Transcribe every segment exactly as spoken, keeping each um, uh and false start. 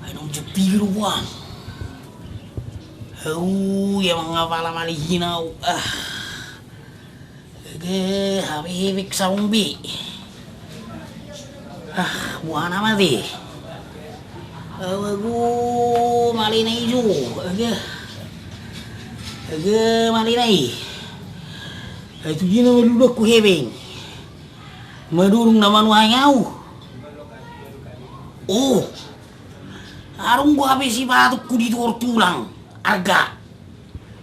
Ai nunga jempir uang. Au ia mangapala malihin au. Ah. Ege, habebek saung be. Ah, buana mate. Awagu malena ijo. Ege. Ege, malena i. Ai tu dia na malulukku hepeng. Madurung na manuai au. Oh. Arung gua hape sipatukku di tulang. Arga.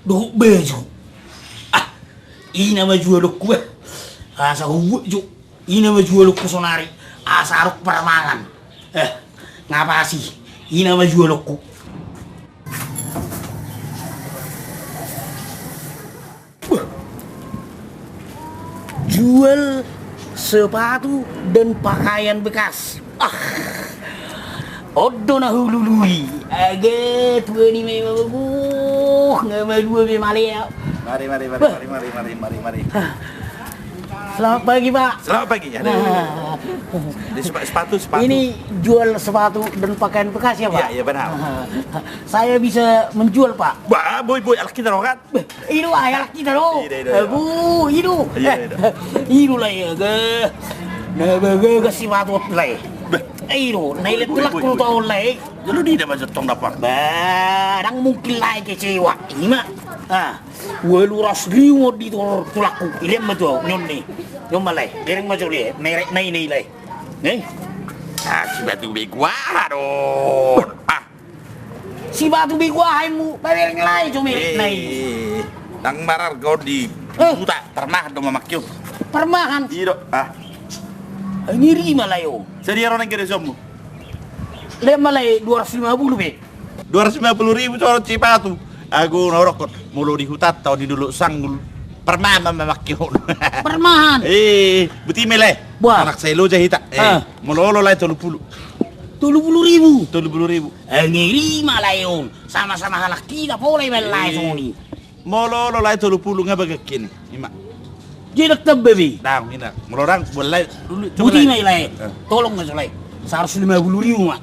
Dohot baju. Ah, i na majualonku, eh. Asa hubuat jo. I na majualonku sonari. Asa aruk parmangan. Eh, ngapasi. I na majualonku. Jual sepatu dan pakaian bekas. Ah. On do na hulului. Age, tua ni memang bagus. Nggak madua be male au. Mari, mari, mari, mari, mari, mari, mari, mari. Selamat pagi, Pak. Selamat pagi. Aduh. Ini sepatu, sepatu. Ini jual sepatu dan pakaian bekas ya, Pak? Iya, iya, benar. Saya bisa menjual, Pak? Bah, boi, boi, alak hita do kan? Bah, i do, ah, alak hita do. Abu, i do. I do, lae, age. Na bagas sipatu, lae. I do, na ilet tulak ku taon, lae. Jolo di da majo tong dapar. Bah, dang mungkin, lae, kecewa. Ima. Ah, ualu ratus ribu di tulakku. Ilet ma tu au, nyon ni. Nyon ma, lae. Dereng majo, lae. Merek na i, lae. Nih. Ah, sipatu begu aha do. Ah. Sipatu begu aha, immu? Pamereng, lae, jo merek na i. Nang mararga on di huta, parmahan do mamake on. Parmahan? I do, ah. Ngeri ma, lae, on. Sadia ro nang gede sombu? Lema, lae, dua ratus lima puluh be. Dua ratus lima puluh ribu sonon sipatu. Ago na hudok on, molo di hutanta on di Dolok Sanggul. Parmahan ma mamake on. Parmahan? Eh, buti ma i, lae. Bah. Anak sai loja hita. Eh, molo olo, lae, tolu pulu. Tolu pulu ribu? Tolu pulu ribu. Eh, ngeri ma, lae, on. Sama-sama halak hita pola iba, lae, songon i. Molo olo, lae, tolu pulu nga bagas kene. Ima. Jadi tamba be. Dang, ina. Molo dang, buat, lae. Buti ma i, lae. Tolong ma jo, lae. Saratus lima pulu ribu ma.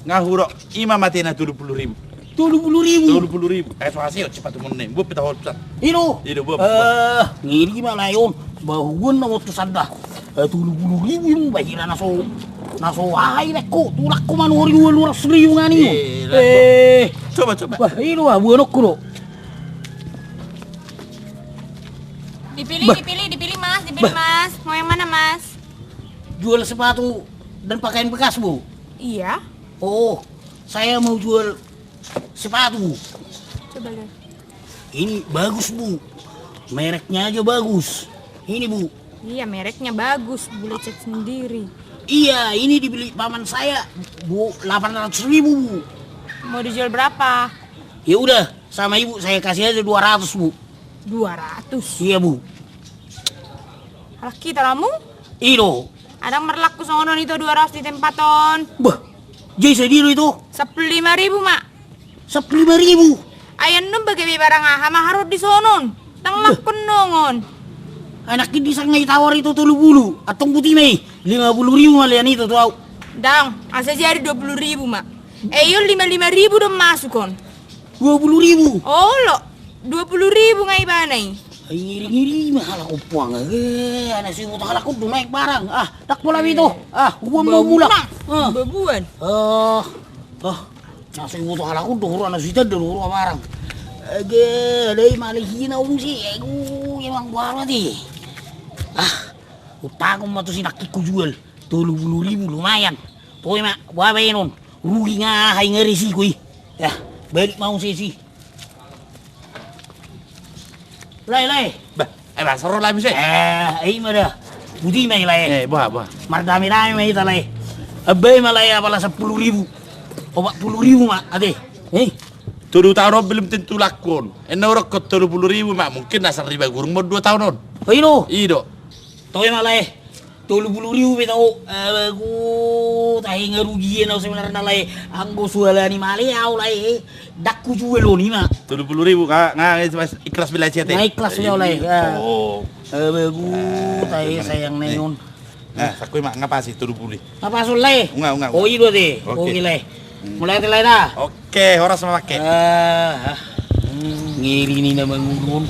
Nga hudok, ima mate na tolu pulu ribu. Tolu pulu ribu? Tolu pulu ribu. Eh, so hasea on sipatu muna i. Buat pe taho tusan. I do. I do, buat. Eh, ngeri ma, lae, on. Bahuan na motu sanda. Eh, tolu pulu ribu, immu, bah, hira na so, na so aha i, lae, ho. Tulakku manuhor i dua ratus ribu nga ni. Eh. Coba, coba. Bah, i do, bah, buanonku do. Dipilih, dipilih, dipilih, Mas, dipilih, Mas. Mau yang mana, Mas? Jual sepatu dan pakaian bekas, Bu? Iya. Oh, saya mau jual sepatu. Coba lihat. Ini bagus, Bu. Mereknya aja bagus. Ini, Bu. Iya, mereknya bagus, Bu lecet sendiri. Iya, ini dibeli paman saya, Bu, delapan ratus ribu, Bu. Mau dijual berapa? Ya udah, sama Ibu saya kasih aja dua ratus, Bu. Dua ratus? Iya, Bu. Halak hita do hamu? I do. Ndang marlaku songon on, ito, dua ratus di tempat on. Bah, jadi sadia do ito? Sampulu lima ribu ma. Sampulu lima ribu? Ai annon bage be barang aha ma haroan dison on. Ndang laku annon on. Anak i disanga itawar ito tolu pulu. Antong buti ma i. Lima pulu ribu ma lean ito tu au. Ndang, asa jadi dua pulu ribu ma. Eh, i on lima lima ribu do masuk on. Dua pulu ribu? Olo, dua pulu ribu nga ibana i. Ai ngeri-ngeri ma halak on, puang, age, na so iboto halak on do naek barang. Ah, ndang pola be ito. Ah, hubuan ma, mulak. Babuan. Ah. Ah, na so iboto halak on do, hurang na so itanda do, hurang barang. Age, alai malihin au muse, agu, emang boha ro ate. Ah, utangkon ma tu si nangkin hujual. Tolu pulu ribu lumayan. Toe ma, boha baenon. Rugi nga aha i, nga resiko i. Ya, balik ma au muse si. Lae, lae. Bah, eh, bah, soro lae muse. Eh, i ma da. Buti ma i, lae. Eh, boha, boha. Mardame-dame ma hita, lae. Ambai ma, lae, apala sampulu ribu. Opat pulu ribu ma, ate. Eh. Tolu taon on belum tentu laku on. Ena hudok tolu pulu ribu ma, mungkin na sariba gurung ma on dua taon on. Oh, i do? I do. Toe ma, lae. Tolu pulu ribu pe tau. Agu, tahe nga rugi au sebenarna, lae. Anggo so alani male au, lae, ndang hujual on i ma. Tolu pulu ribu, nga, nga, ikhlas be, lae, si ate. Nga ikhlas be au, lae. Oh. Abagu, tahe sayang na i on. Nah, sangkoi ma, nga pas i tolu pulu i. Nga pas on, Lae? Unga, unga, unga. O, i do ate. Oke. Oke, Lae. Mauliate, Lae, da. Oke, horas ma, Pake. Ah, ah. Ngeri ni na mangurun.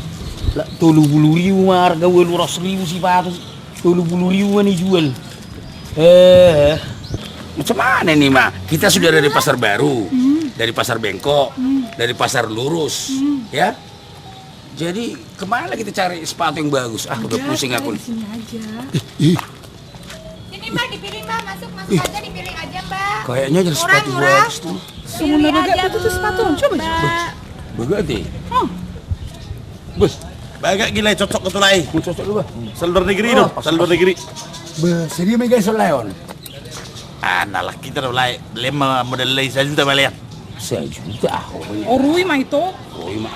Tolu pulu ribu ma arga, ualu ratus ribu sipatu. Tolu pulu ribu ma nijual. Eh. Macam mana ini, Ma? Kita sudah dari Pasar Baru, dari Pasar Bengkok, dari Pasar Lurus, ya. Jadi, kemana kita cari sepatu yang bagus? Ah, udah pusing aku nih. Udah, sekarang di sini aja. Ih, ih. Sini, Mbak, dipilih, Mbak. Masuk, masuk aja, dipilih aja, Mbak. Kayaknya ada sepatu bagus tuh. Murah, murah. Pilih aja, tuh, tuh, tuh sepatu. Coba, coba. Bagak, deh. Bagak gila, cocok ke tulai. Oh, cocok lu, Bah. Asal luar negeri, dong. Asal luar negeri. Bah, sadia ma i, guys, on, Lae, on? Ah, na lae, kita do, Lae. Lema model, Lae, sajuta ma, Lae. Sajuta, ah, pokoknya. O, rui ma ito. Rui ma.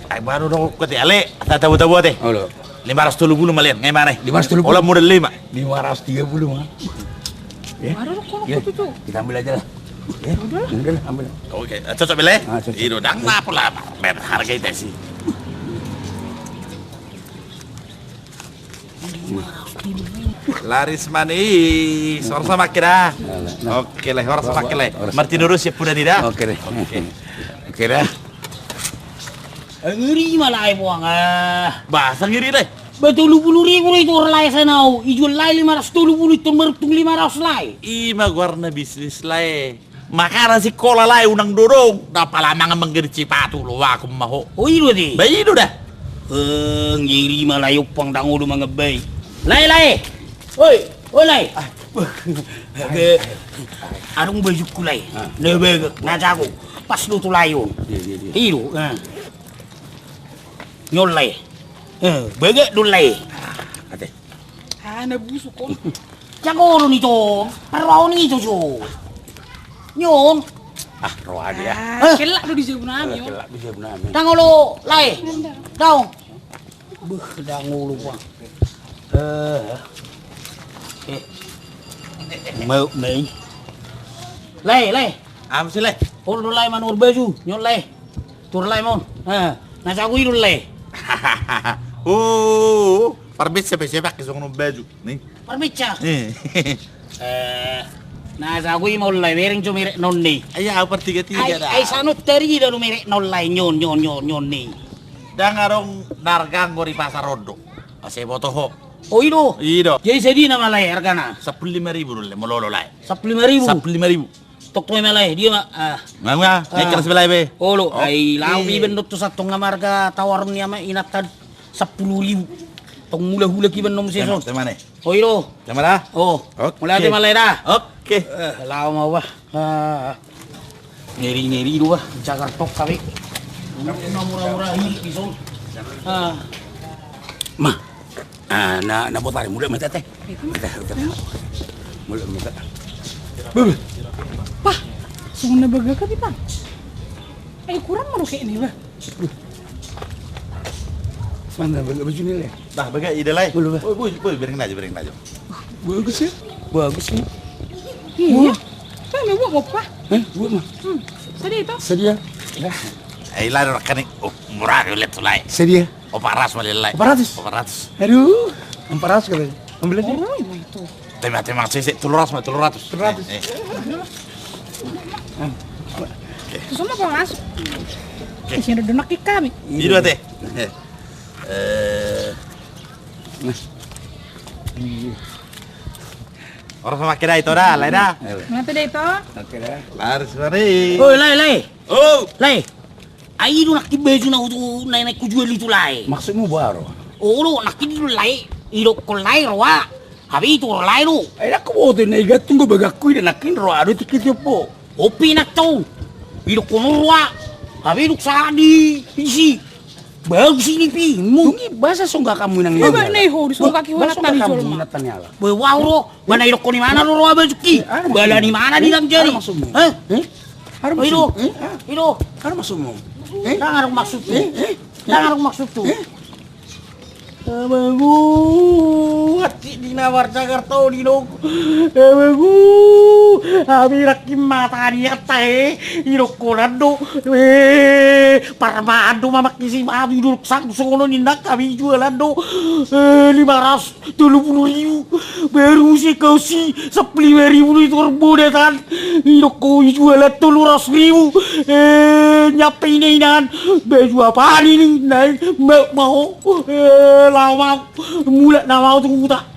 Ai, baru dong, kau te, Ale, tak tahu-tahu, ate. Olo. Lima ratus tolu pulu ma, Lae. Nga i ma, Lae. Lima ratus tolu pulu. Olo, model lima. Lima ratus tiga pulu ma. Ya. Baru dong, kalau kutu tuh. Kita ambil aja lah. Ya. Udah. Udah lah, ambil. Oke, cocok, Bele? Ah, cocok. Ino, dang na pola, Bang. Harga itu sih. Laris ma i, horas ma, Pake, da. Oke, Lae, horas ma, Pake, Lae. Martinurus ya, puda ni, da. Oke, deh. Oke. Oke, da. Ngeri ma, Lae, buang, ah. Bah, sangiri, Lae. Bah, tolu pulu ribu do ituhor, Lae, sian ahu. Ijual, Lae, lima ratus tolu pulu, ito maruntung lima ratus, Lae. I ma goarna bisnis, Lae. Makana sikola, Lae, unang dodong. Da pala mangan manggadis sipatu, loakon ma ho. O, i do, ate? Bah, i do da. Eh, ngeri ma, Lae, ompang dang olo mangan, Lae. Lae, Lae. Oi, oi, Lae. Ah, bah. Adong bajungku, Lae. Ah. Na bagak, na jago. Pas do tu Lae on. Iya, iya, iya. I do, eh. Ni on, Lae. Eh, bagak do, Lae. Ah, ate. Ah, na busuk, on. Jago do ni, Tom. Parrohahon i, Jojo. Ni on. Ah, roha dia. Ah, hah? Kellak do di jabu nami, on. Kellak di jabu nami. Dang olo, Lae. Dang. Beuh, dang olo, Bang. Eh. Eh. Mau, Lae. Lae, Lae. Apa sih, Lae? Olo do, Lae, manuhor baju. Ni on, Lae. Tuhor, Lae, ma on. Eh, na jago i do, Lae. Oh, parbeca pe, siapa ke songon baju ni? Parbeca. Eh. Eh, na jago i ma on, Lae, bereng jo merek na on ni. Ai, au partiga-tiga da. Ai, sanut tari da do merek na on, Lae, ni on, ni on, ni on, ni on ni. Dang adong na arga anggo di pasar on do. Asa boto ho. Oh, i do. I do. Jadi sadia nama, Lae, argana? Sampulu lima ribu do, Lae, molo olo, Lae. Sampulu lima ribu? Sampulu lima ribu. Tok tu ma, Lae, dia ma. Ah. Nga, nga, ah. Nga keras, Lae, be. Olo, ai, laho pe iba do tu santong, nga marga tawaron ni ama inanta sampulu ribu. Tong mulak-mulak iba do muse son. Tema, tema, ne. Oh, i do. Tema da. Oh. Oke. Mulak tema, Lae, da. Oke. Eh, laho ma, bah. Ah. Ngeri-ngeri do, bah. Jagar tok kami. Mura-mura i di son. Ah. Ma. Ah, na, na botari, mulak ma ate. Mulak, mulak. Mulak, mulak. Bah, bah. Bah, songon na bagak, Pak. Ai, kurang ma roha ni, bah. Mana bagak baju ni, Lae? Bah, bagak i da, Lae. Olo, bah. Oi, boi, boi, bereng aja, bereng aja. Bagus ya? Bagus ya? Iya. Wah. Kan buat apa? Hah? Buat ma? Hmm. Sadia ito? Sadia. Ya. Eh, Lae, rekan ni. Oh, murah, lihat tu, Lae. Sadia. Opat ratus ma, Lae. Opat ratus? Opat ratus. Aduh, opat ratus kali. Ambil aja. Oh, itu. Tema, tema, sisi, tolu ratus ma, tolu ratus. Tolu ratus. Eh, eh. Oke. Terus sama kau masuk. Oke. Di sini ada donat ikan. I do, ate. Eh. Nah. Horas ma, Pake, da, ito da, Lae, da. Mauliate da, ito. Oke da. Laris, mari. Oi, Lae, Lae. Oh. Lae. Ai i do nangkin baju na hutu, na, na hujual i tu, Lae. Maksudmu boha ro? Olo, nangkin i do, Lae. Idokkon Lae roha. Hape ituhor Lae do. Ai, ndang huboto, na igantung do bagakku i da, nangkin roha do tingki tiop ho. Ope nang tau. Idokkon roha. Hape dung sahat di isi. Bagus i nipimuna. Dung i boasa songgakanmu nang i? Ba na i ho, disonggaki ho nang tani jolma. Ba wau ro. Ba na idokkon imana do roha bajungki? Ba na imana di dang jadi? Hah? Aha maksudmu? Eh? Aha maksudmu? I do. Eh? Aha? I do. Aha maksudmu? Eh? Ndang adong maksudhu. Eh? Eh? Ndang adong maksudhu. Eh? Abagu, hansit di na marjagar tolu i do. Abagu, hami nangkin mata ni anta, eh. Idokkonan do. Eh, Parmaan do mamangke si madu i, dolok sanggu songon on, ninna, hami jualan do, eh, lima ratus tolu pulu ribu. Baru si kau si sampulu lima ribu do i torbonatan. Idok ho i jualan tolu ratus ribu. Eh, nyampe ina-inaan. Baju apaan ini? Naik mau, mau. Eh, laho ma au. Mulak nama au tu huta.